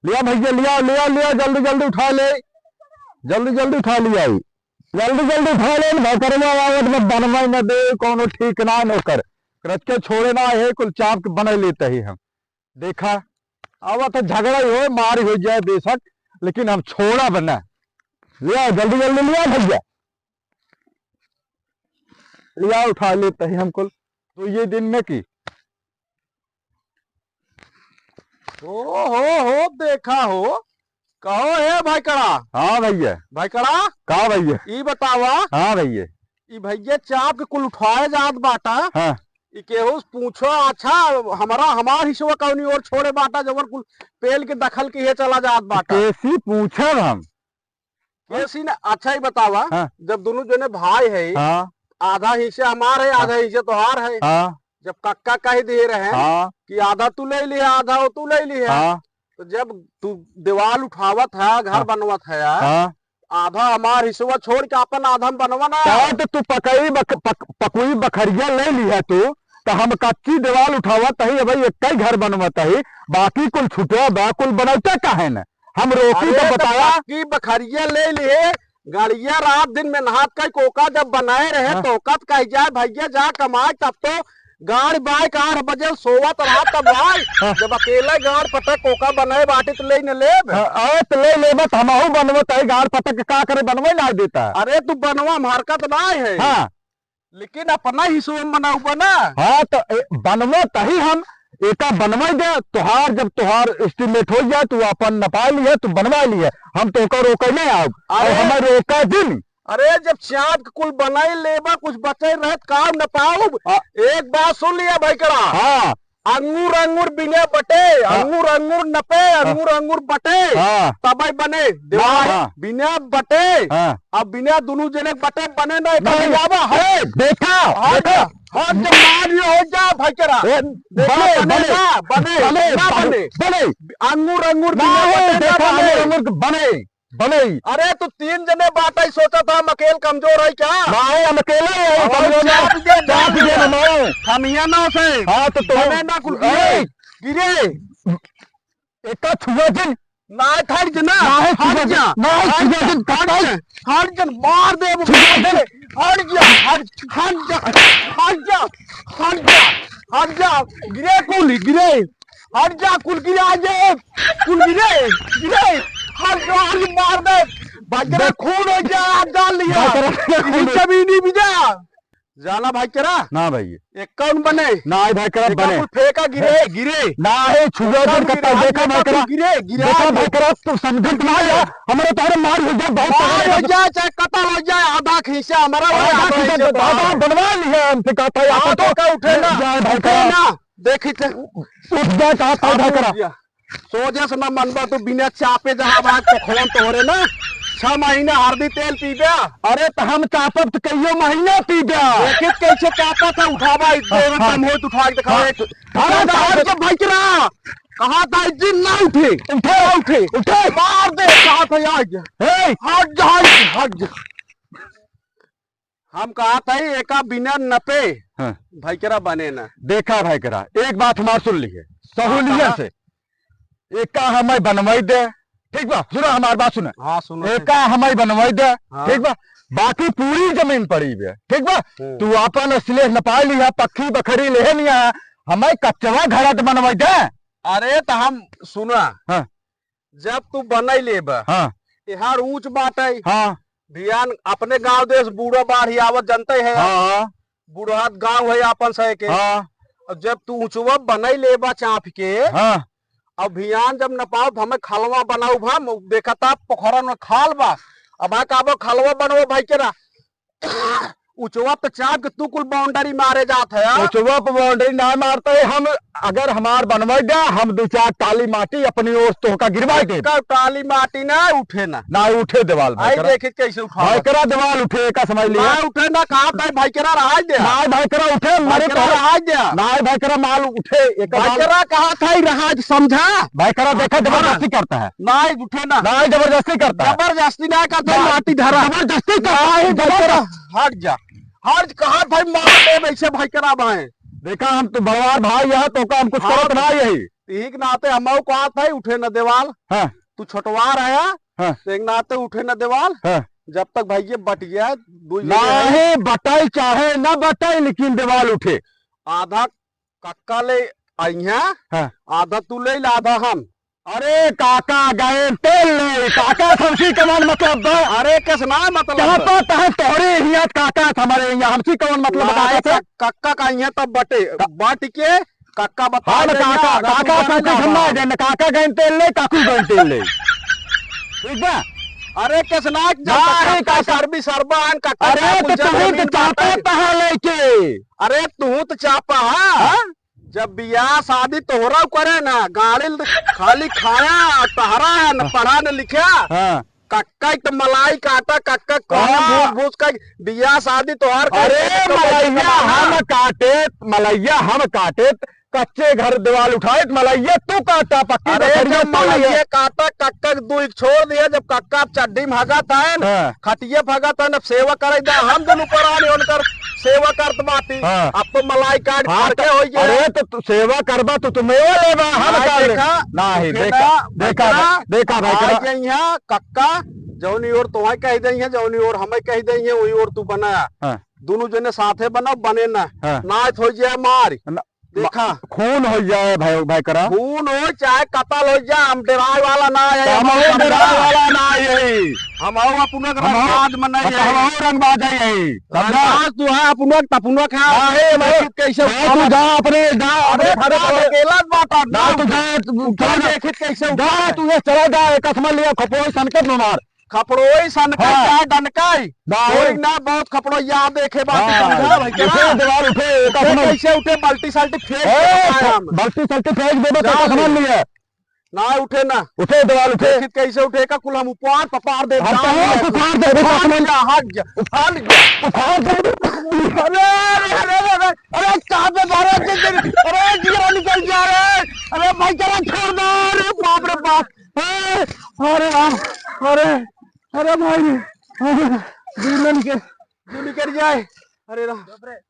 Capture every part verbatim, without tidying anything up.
लिया भइया, लिया, लिया, लिया, जल्दी, जल्दी उठा ले, जल्दी, जल्दी उठा लिया, जल्दी, जल्दी उठा ले, भकरवा आवत में बनवाई न दे, कौनो ठीक ना न ओकर। करच के छोड़े ना है, कुल चाप के बनाई लेते ही हम। देखा, अब तो झगड़ा ही हो, मार हो जाए बेशक, लेकिन हम छोड़ा बना। लिया, जल्दी, जल्दी लिया भइया, लिया, उठा लेते ही हम कुल। तो ये दिन में की ओ हो हो, देखा हो, कहो हे भाई कड़ा। हाँ भइया। भाई कड़ा, का भइया? ई बतावा। हाँ भइया। ई भइया चाप के कुल उठाए जात बाटा। हाँ। ई केहू से पूछो, अच्छा, हमरा, हमार हिस्सा कौनी ओर छोड़े बाटा, जवन कुल पेल के दखल के हे चला जात बाटा। केसी पूछब हम? केसी ने, अच्छा ही बतावा, हाँ। जब दोनों जने भाई है, हाँ। आधा हिस्सा हमार है, हाँ। आधा हिस्सा तोहार है। हाँ। जब कक्का कह दिए रहे हाँ। कि आधा तू ले लिहे, आधा वो तू ले लिहे, हाँ। तो जब तू दीवाल उठावत है, घर हाँ। बनवत है, हाँ। आधा हमार हिस्सा छोड़ के अपन आधा में बनवा ना। तो, तो तू पकई बख-, पक-, पकुई बखरिया ले लिहे तू, तो हम कच्ची दीवाल उठावत ही, भाई, एक ही घर बनवत ही, बाकी कुल छुटवा बा, कुल बनौते काहे न? हम रोकी अरे तो तो बतावा। पक्की बखरिया ले लिए, गड़िया रात दिन मेहनत कई कोका जब बनाए रहे हाँ। तो कत कह जाए, "भइया जा कमाए," तब तो गाड़ बाइक आठ बजे सोवत रहा तब आए। हाँ। जब अकेले गाड़ पटक कोका बनाए बाटी तो ले न लेब। हाँ, आए तो ले लेबा तो हमहू बनवत है, गाड़ पटक के का करे, बनवे ना देता। अरे तू बनवा, हम हरकत ना है। हाँ। लेकिन अपना हिसाब में बनाऊ बना। हाँ, तो ए, बनवा तही हम एका बनवा दे, तोहार जब तोहार estimate हो जाए, तू अपन नपाई लिहे, तू बनवा लिहे, हम तोका रोके नहीं आउब। और अरे, हमें रोका दिन। अरे, जब चाप के कुल बनाई लेबा, कुछ बचे रहे, काम न पाउब। आ, एक बात सुन लिया भाई करा। हाँ। अंगूर, अंगूर बिने बटे, हाँ। अंगूर, अंगूर नपे, हाँ। अंगूर, अंगूर बटे, हाँ। तबे बने। देवाल हाँ। बिने बटे, हाँ। अब बिने दुनू जने बटे बने ना, एक नहीं। मिलावा है। ए, देखा, हाँ देखा। जा, हाँ जा, मार हो जा, भाई करा। ए, देखा, बने, बने बने, ना, बने, बने, ना बने। बने। अंगूर, अंगूर बिने नहीं, बटे, ना देखा, बने। अंगूर, अंगूर बने। बने। अरे, तू तीन जने बाटइ, सोचा था हम अकेल कमजोर है क्या? नाहीं, हम अकेले हैं, अरे, कमजोर चाप नहीं। दे, चाप दे दे, ना। ना। हम यहाँ ना से। हाँ, तो तुम हमें ना कुल ए! गिरे, गिरे। एका छुआ जिन। नाहीं, हट जा ना। नाहीं, हट छुआ जा। जिन। नाहीं, हट छुआ जा। जिन, हट कटाई। जा। हट जा, मार दे वो। छुआ जिन। हट जा, हट, हट जा, हट जा, हट जा, हट जा। गिरे कुल, गिरे। हट जा, कुल गिरे, आ जा, कुल गिरे, गिरे, हट जा, हट जा, मार दे। भाई करा बस। खून हो गया, हाथ डाल लिया। भाई करा खून हो गया। जमीनी भी जा। जाना भाई करा? ना भाई। एक कौन बने? ना भाई करा एक बने। कुल फेंका गिरे, गिरे। ना है, छुआ कौन जन गिरे? कटा, हाथ देखा में भाई करा। गिरे, गिरे, देखा आगे। भाई करा, तू समझत ना है। हमारे तोहरे मार हो जाए, बहुत मार हो तगड़े। जाए, चाहे कत्ल हो जाए, आधा खींचा हमारा, आधा आधा खींचा, खींचा तो आधा आधा। बनवा लिया हमसे, कहता है, हाँ, आपको तो तो का उठे ना, जाए भाई उठे करा। ना। देखी थे। उठ जा, चाहत है, आप भाई उठ करा। जा। सोझे से ना मनबा तू, बिना चापे जहाँ भाग तो खोन तोहरे ना। छह महीना हरदी तेल पीबे। अरे, तो हम चापब तो कईयो महीना पीबे। देखी कैसे चापा था, उठावा, इतने में हाँ। कम हो, तो उठा के दिखावा। हाँ। एक अरे, उठा के भाई करा। कहा था, जिन ना उठे। उठे। ना उठे। उठे। मार दे, कहा था, आ जा। हे। हट जा, हट जा, हट जा। हम कहा था, एका बिना नपे हाँ। भाई करा बने ना। देखा भाई करा, एक बात हमार सुन ली है, हाँ, सहूलियत कहा। से। एका हमें बनवाई दे, ठीक बा? सुना हमार बात सुना। हाँ, सुनो। एका हमें बनवाई दे, हाँ। ठीक बा? बाकी पूरी जमीन पड़ी बे, ठीक बा? हम्म। तू अपन असले नपाई लिहा, पक्की बखरी लेहे निया, हमें कच्चवा घड़ा त बनवाई दे। अरे, त हम सुना। हाँ। जब तू बनाई लेबा, हाँ। एहार ऊंच बाटइ। हाँ। भियान अपने गांव देश बूढ़ा बाढ़ी आवत जनते है। हाँ। बूढ़ात गांव है आपन सहे के। हाँ। अब जब तू ऊंचवा बनाई लेबा चाप के, हाँ। अब भियान जब नपाउब त हमें खलवा बनाउब हम, देखा ता पोखरन में खाल बा। अब आ कहबो खलवा बनवा भाई करा। उचवा पे चाप के तू कुल boundary मारे जात है, हाँ? उचवा पे boundary ना मारते हैं हम, अगर हमार बनवाई दे, हम दो चार टाली माटी अपनी ओर से तोहका गिरवाई दे। एक टाली माटी ना उठे ना। ना उठे देवाल भाई आई करा। देखी कैसे उठा भाई करा देवाल उठे, एका समझ लिया। ना उठे ना, कहा भाई, भाई करा रहा दे। ना भाई करा उठे, भाई मरे करा तो रहा दे। ना भाई करा माल उठे, एका भाई माल करा कहा था ही रहा, समझा? भाई करा देखा हाँ। जबरदस्ती करता है। ना उठे ना। ना जबरदस्ती करता है। जबरदस्ती ना करता है, ना, माटी धरा। जबरदस्ती करता है, नहीं, जबरदस्ती। हट जा, हट, कहा भाई मार दे वैसे भाई करा भाई। देखा, हम तो बड़वार भाई है, तोका हम कुछ हाँ। करत ना यही। यही के नाते हमहू कहत है, उठे न देवाल। हाँ। तू छोटवार है, हाँ। तो एक नाते उठे न देवाल। हाँ। जब तक भाई ये बट गया, दू जने हैं। नहीं, बटाई चाहे ना बटाई, लेकिन देवाल उठे। आधा कक्का ले अइहें, हाँ। आधा तू ले ला, आधा हम। अरे काका गए तेल ले, काका हमसी कमान मतलब बा। अरे किसना मतलब बा? चापा तहन तोहरे हियाँ काका हमारे हियाँ, हमसी कमान मतलब बा, नहीं, काका से? क-, कक्का का हियाँ तब बटे, का- बट के कक्का बता हम दे काका, हियाँ, आधा काका तू से बना समझ दे। जाए ना, काका गए तेल ले, काकू गए तेल ले। ठीक बा? अरे किसना नहीं, काका। सर्वी सर्वा हन, काका अरे का तो कुल तुम्हें जमीन तो चापा बाटे। तहाँ लेके। अरे तू तो चापा, हाँ? हाँ? जब बियाह शादी तोहरा करे ना, गाड़ी ल-, खाली खाया, टहरा है, न हाँ। पढ़ा न लिखा। हाँ। कक्का एक तो मलाई काटा, कक्का कौन हाँ। भूस भूस का बियाह शादी तोहार करे अरे तो मलैया बना। हम काटे, मलैया हम काटे, कच्चे घर दीवाल उठाए, मलैया तू काटा, पक्की अरे बखरिया जब तू लिया। मलैया काटा, कक्का के दू एक छोड़ दिया, जब कक्का अब चड्डी में हगत है, हाँ। खटिया भगत है, अब सेवा करे दा, हम दोनों परानी उनकर सेवा करत बाटी। हाँ। अब तो मलाई काट हाँ, करके तो, होई गया। अरे तो तू सेवा करबा तो तू मेवा लेबा, हम हाँ, का ले-, देखा, नहीं, देखा, देखा, देखा, देखा, देखा भाई, आज करा। यहाँ कक्का जौनी ओर तोहई कह दई है, जौनी ओर हमें कह दई है, वही ओर तू बना। हाँ। दोनों जने साथे बनाओ, बने ना। हाँ। नाच हो जाए मार। ना, देखा। खून हो जाए भाई, भाई करा। खून हो चाहे कत्ल हो जाए, हम डराए वाला ना है, हम हम डराए डराए वाला ना है। हम आओ अपना हम आओ, रंगबाज मनाई हम है। हम आओ रंगबाज है यही। समझा? रंगबाज तू है अपना, अपना खा। हाँ, हे, भाई, भाई, कैसे मैं उठावे? तू जा अपने, जा अरे, अपने घर जा, पे। अकेला बात है, ना, ना। तू जा, तू उठा जा। देखित कैसे जा, उठावे? तू ये चला जा, एक असमन लिया, खपोई संकट में मार। खपड़ोई सन का हाँ। क्या डनकाई? बाहर। कोई ना बहुत खपड़ोइया देखे बात हाँ। समझा भाई उठे क्या? दीवार उठे, एक उठे आसमान। कैसे उठे? बाल्टी साल्टी फेंक ए, देबो हम। बाल्टी साल्टी फेंक देबो तो ना आसमान ले। नहीं है। ना उठे ना। उठे दीवार उठे। देखित कैसे उठे का कुल हम उपार पपार दे हम डाल तो दिया। उपार दे दे, उठान आसमान। जा, हट जा, उठान जा। उठान दे। अरे, अरे, अरे, अरे, अरे, कहाँ पे मारा? अरे, जीरा निकल गया रे। अरे, भाई, जरा छोड़ दो। अरे, बाप रे बाप। ए, अरे राम, अरे, अरे भाई, अरे, दूर ना निकल, दूर निकल जाए। अरे राम,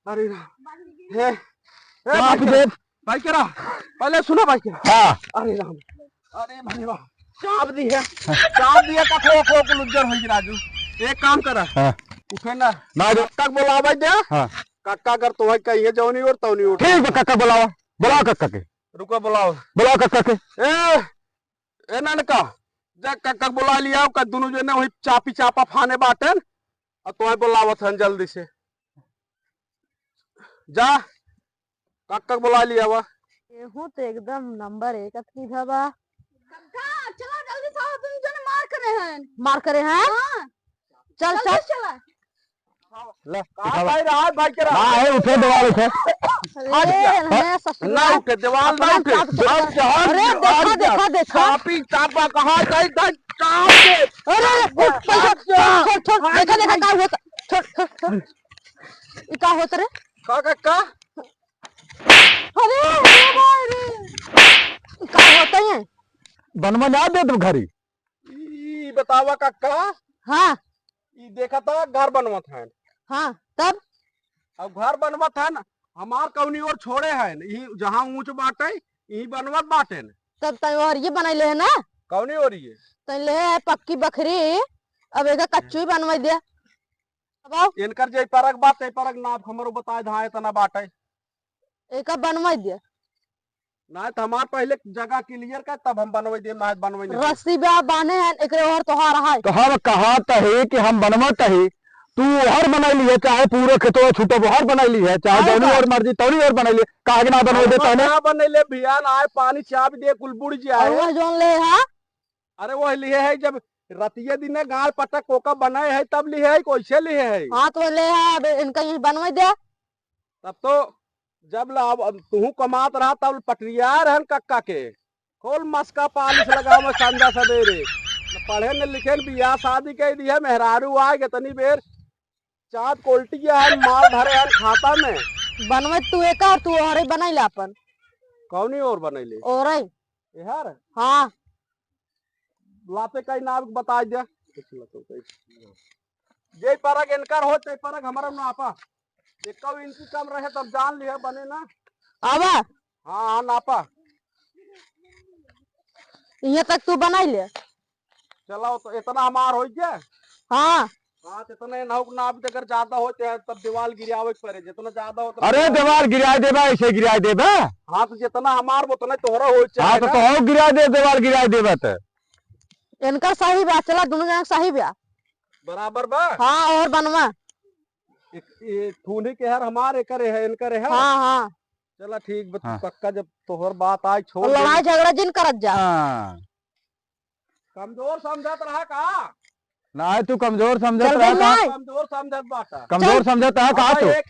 अरे राम। हे, हे, बाप भाई रे। करा, भाई करा, पहले सुना भाई करा। हाँ। अरे राम, अरे भाई राम, चाप दी है, चाप दिया, कखो, खो, कुल उज्जर होई राजू। एक काम करा, हाँ। उठे ना, ना जो कक्का के बोलावे दे, हाँ। कक्का अगर तोहई कहिए जौनी ओर तौनी ओर। ठीक बा, कक्का बोलावा, बोलावा कक्का के। रुको, बोलाओ। बोलावा कक्का के। ए, ए ननका, जा कक्का के बोला लिया, का दुनू जने वही चापी चापा फाने बाटेन, और तोहे बोलावत हन जल्दी से। जा, कक्का के बोला लिया वा। एहू तो एकदम नंबर एक अथी भवा। कक्का, चला जल्दी से आओ, दुनू जने मार करे हैं। मार करे हैं? हाँ। चल, चल, चल। चला। ले, कहाँ उठावा। भाई रहा है, भाई के रहा? ना है, उठे, दीवार उठे। अरे, हट जा। ना ससुरा। उठे, दीवार ना अपना उठे। साथ हट जा, हट अरे, जा, देखा, हट जा। देखा, देखा। चापी, चापा, कहाँ गई, गई, चाप दे। अरे, अरे, हट जा। छोड़, छोड़, छोड़, हट देखा, देखा, जा। का होता? छोड़, छोड़, छोड़। ई का होत रे? का, का, का? अरे, अरे, भाई रे। ई का होता है? बनवा ना दे तुम घरी। ई बतावा कक्का। हाँ। ई देखा था घर बनवत हैं। हाँ, तब? अब घर बनवत हैं, हमार कौनी ओर छोड़े हैं, ई जहाँ ऊंच बाटे, ई बनवत बाटे न। तब तय ओर ये बनाई ले है ना? कौनी ओर ये? तय ले है पक्की बखरी, अब एका कच्चू ही बनवाई दे। अब आओ। इनकर जे परक बात, ते परक नाप हमरो बताए धाए तना बाटे। एका बनवाई दे। ना तो हमार पहले जगह clear कर, तब हम बनवाई दे, ना बनवाई नहीं। रस्सी बा बांधे हैं, एकरे ओहर तोहार है। तो हम कहा तही कि हम बनवा तही, तू ओहर बनाई लिए, चाहे पूरे खेतवा छूटब ओहर बनाई लिए, चाहे हाँ जौनी बा। ओहर मर्जी तौनी ओहर बनाई लिए, काहे के ना बनवा हम देता है? ना बनाई ले, भियान आए, पानी चाप दे, कुल बुड़ जाए। और वह जौन ले हा? अरे वह लिए है, जब रतिये दिने गाड़ पटक कोका बनाए है, तब लिए है, कैसे लिए है? हाँ तो ले हा, अब इनका यही बनवा दे। तब तो जब ला, अब, अब तुहू कमात रहा, तब पटरिया रहन कक्का के। खोल मस्का पालिश लगावे संझा सबेरे। न पढ़े न लिखे न बियाह शादी कई दिया, मेहरारू आए के तनी बेर। चाँद कोल्टी है, माल धरे है खाता में। बनवे तू एका, तू ओहरे बनाई ला अपन। कौनी ओर बनैले? ओहरे। एहर? हाँ। लाते कई नाप के बताई दे। जे परक इनकर हो, ते परक हमारा नापा। एक इंची कम रहे तब जान लिहे बने ना। आवा। हाँ, हाँ, नापा। इहाँ तक तू बनाई ले। चला, तो इतना हमार होइ गया। हाँ। हाँ, तो इतने नहुक ना, अभी अगर ज्यादा होते हैं, तब दीवाल गिरावे के पड़े, जितना ज्यादा होता अरे, दीवाल गिराए देबा, ऐसे गिराए देबा। हाँ, तो जितना हमार, उतना तोहरा होइ हाँ, चाहे तो ना। तोहरो गिराए दे, दीवाल गिराए देबा तो। इनका सही बा, चला, दोनों जना सही बा। बराबर बा। हाँ, और बनवा। एक, ये थूनी के हर हमार, एकरे है, इनकरे है। हाँ, हाँ। चला, ठीक बा, हाँ। पक्का, जब तोहर बात आई, छोड़ और लड़ाई दे। झगड़ा जिन करत जा। हाँ। कमजोर समझत रहा का? नाहीं, तू कमजोर समझत चल रहा बे, का? नाहीं। कमजोर समझत बाटा। कमजोर चल। समझत रहा का अब तू? एक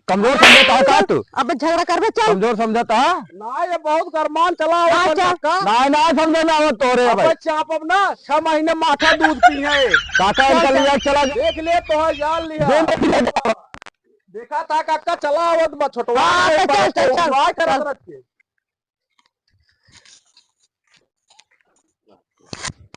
कमजोर समझत रहा का चल, तू? अब झगड़ा करबे, चल। कमजोर समझत रहा? ना, ये बहुत गरमान चला हाँ, अपन चल। काका। ना, ना समझे ना वो तोरे अब भाई। चाप अब ना, छह महीने माठा दूध पी है। काका, चल, इनका चल। लिया चला जा। देख ले, तोहर जान लिया। दे, दे, दे, दे। देखा था काका, चला आवत बा, छोटवा हाँ, है, चल, चल, चल, चल। करत रख के।